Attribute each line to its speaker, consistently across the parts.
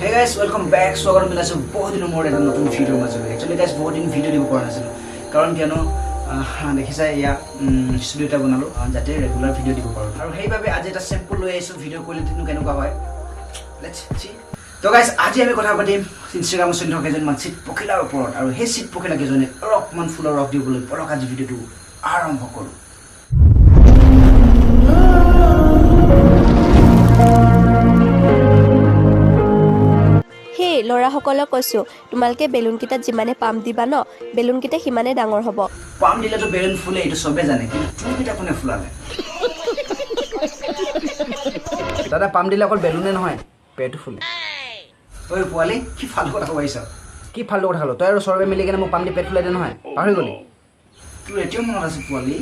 Speaker 1: Hey guys, welcome back. স্বাগতম জনাইছোঁ বহুত দিনৰ মূৰত এটা নতুন ভিডিঅ'ৰ মাজলৈ। একচুৱেলি গাইজ, বহুত দিন ভিডিঅ' দিব পৰা নাছিলোঁ, কাৰণ কিয়নো দেখিছা এয়া ষ্টুডিঅ' এটা বনালোঁ যাতে ৰেগুলাৰ ভিডিঅ' দিব পাৰোঁ। আৰু সেইবাবে আজি এটা চেম্পল লৈ আহিছোঁ, ভিডিঅ' কোৱালিটিনো কেনেকুৱা হয়, let's C. তো গাইজ, আজি আমি কথা পাতিম ইনষ্টাগ্ৰামত চলি থকা কেইজনমান চিত পখিলাৰ ওপৰত, আৰু সেই চিত পখিলা কেইজনে অলপমান ফুলৰ ৰস দিবলৈ বলক আজি ভিডিঅ'টো আৰম্ভ কৰোঁ।
Speaker 2: সেই ল'ৰাসকলক কৈছোঁ, তোমালোকে বেলুনকেইটাত যিমানে পাম্প দিবা ন, বেলুনকেইটা সিমানে ডাঙৰ হ'ব।
Speaker 1: পাম দিলেতো বেলুন ফুলে, এইটো চবে জানে, কিন্তু তোৰকেইটা কোনে ফুলালে? দাদা, পাম দিলে অকল বেলুনে নহয়, পেটো ফুলে। ঐ পোৱালি, কি ফাল্টু কথা ক'ব আহিছ? কি ফাল্টু কথা ক'লো? তই আৰু সৌৰভে মিলি কেনে মোক পাম দি পেট ফুলাই দে নহয়, পাহৰি গ'লি? তোৰ এতিয়াও মনত আছে পোৱালি?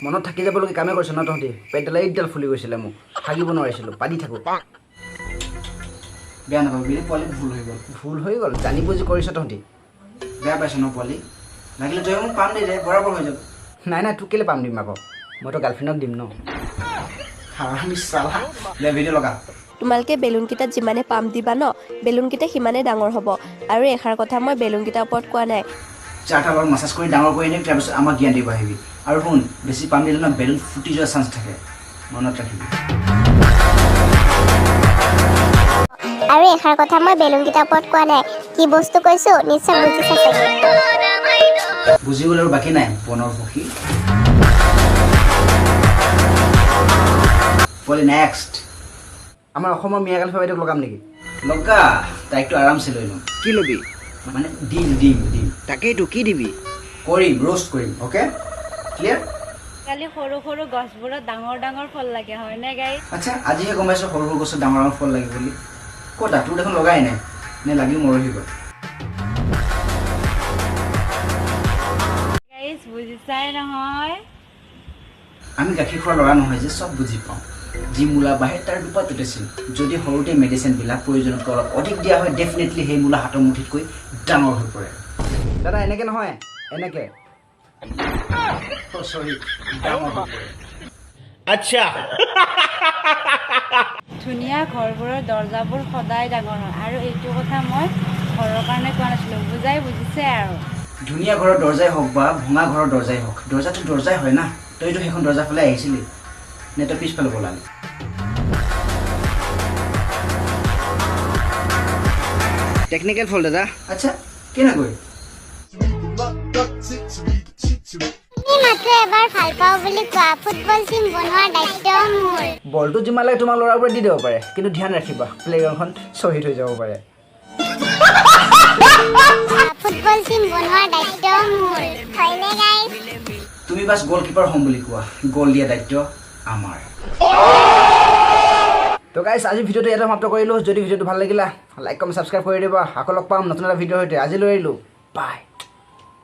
Speaker 1: মনত থাকি যাবলগীয়া কামেই কৰিছ ন তহঁতি। পেটডাল এইডাল ফুলি গৈছিলে, মোক হাগিব নোৱাৰিছিলোঁ, পাদি থাকোঁ। বেয়া নাপাবি দেই পোৱালি, ভুল হৈ গ'ল। ভুল হৈ গ'ল, জানি বুজি কৰিছ তহঁতি। বেয়া পাইছ ন পোৱালি? লাগিলে তই মোক পাম দি দে, বৰাবৰ হৈ যাব। নাই নাই, তোক কেলৈ পাম দিম আকৌ, মইতো গাৰ্লফ্ৰেণ্ডক দিম ন। হাৰামি চালা, দে ভিডিঅ' লগা।
Speaker 2: তোমালোকে বেলুনকেইটাত যিমানে পাম্প দিবা ন, বেলুনকেইটা সিমানে ডাঙৰ হ'ব। আৰু এষাৰ কথা মই বেলুনকেইটাৰ ওপৰত কোৱা নাই।
Speaker 1: চাহ লগত মাছাজ কৰি ডাঙৰ কৰি আনিম, তাৰপিছত আমাক জ্ঞান দিব আহিবি। আৰু শুন, বেছি পাম দিলে ন বেলুন ফুটি যোৱাৰ চান্স থাকে, মনত ৰাখিবি।
Speaker 3: আৰু এষাৰ কথা মই বেলুনকেইটাৰ ওপৰত কোৱা নাই, কি বস্তু কৈছো নিশ্চয় বুজিছা চাগে।
Speaker 1: বুজি গ'লে আৰু বাকী নাই, বনৰ পক্ষী পোৱালি। নেক্সট আমাৰ অসমৰ মিয়া গাৰ্লফ্ৰেণ্ড বাইদেউক লগাম নেকি? লগা, তাইকতো আৰামছে লৈ ল'ম।
Speaker 4: কি ল'বি?
Speaker 1: মানে দিম দিম দিম।
Speaker 4: তাকেইতো, কি দিবি?
Speaker 1: কৰিম, ৰোষ্ট কৰিম। Okay, clear?
Speaker 5: আজিকালি সৰু সৰু গছবোৰত ডাঙৰ ডাঙৰ ফল লাগে, হয়নে গাইজ?
Speaker 1: আচ্ছা, আজিহে গম পাইছোঁ সৰু সৰু গছত ডাঙৰ ডাঙৰ ফল লাগে বুলি। ক'তা তোৰ দেখোন লগাই নাই, নে লাগিও মৰহি গ'ল?
Speaker 5: গাইজ বুজিছাই নহয়?
Speaker 1: আমি গাখীৰ খোৱা ল'ৰা নহয় যে চব বুজি পাওঁ। যি মূলা বাঢ়ে তাৰ দুপাততে চিন। যদি সৰুতে মেডিচিনবিলাক প্ৰয়োজনতকৈ অলপ অধিক দিয়া হয়, ডেফিনেটলি সেই মূলা হাতৰ মুঠিতকৈ ডাঙৰ হৈ পৰে। দাদা, এনেকৈ নহয়, এনেকৈ। চৰি, ডাঙৰ হৈ পৰে।
Speaker 4: আচ্ছা।
Speaker 5: ধুনীয়া ঘৰবোৰৰ দৰ্জাবোৰ সদায় ডাঙৰ হয়, আৰু এইটো কথা মই ঘৰৰ কাৰণে কোৱা নাছিলোঁ, বুজাই বুজিছে আৰু।
Speaker 1: ধুনীয়া ঘৰৰ দৰ্জাই হওক বা ভঙা ঘৰৰ দৰ্জাই হওক, দৰ্জাটো দৰ্জাই হয় না। তইতো সেইখন দৰ্জাৰ ফালে আহিছিলি নে তই পিছফালে পলালি? টেকনিকেল ফল দাদা। আচ্ছা, কেনেকৈ?
Speaker 3: তুমি মাত্ৰ এবাৰ ভাল পাওঁ বুলি কোৱা, ফুটবল টিম বনোৱাৰ দায়িত্ব মোৰ।
Speaker 1: বলটো যিমান লাগে তোমাৰ ল'ৰাবোৰে দি দিব পাৰে, কিন্তু ধ্যান ৰাখিবা প্লেগ্ৰাউণ্ডখন শ্বহীদ হৈ যাব পাৰে।
Speaker 3: ফুটবল টিম বনোৱাৰ দায়িত্ব মোৰ, হয়নে গাইজ?
Speaker 1: তুমি বাছ গ'লকিপাৰ হ'ম বুলি কোৱা, গ'ল দিয়া দায়িত্ব আমাৰ। তো গাইজ, আজি ভিডিঅ'টো ইয়াতে সমাপ্ত কৰিলোঁ। যদি ভিডিঅ'টো ভাল লাগিলা, লাইক, কমেণ্ট, ছাবস্ক্ৰাইব কৰি দিবা। আকৌ লগ পাম নতুন এটা ভিডিঅ'ৰ সৈতে। আজিলৈ এৰিলোঁ, বাই।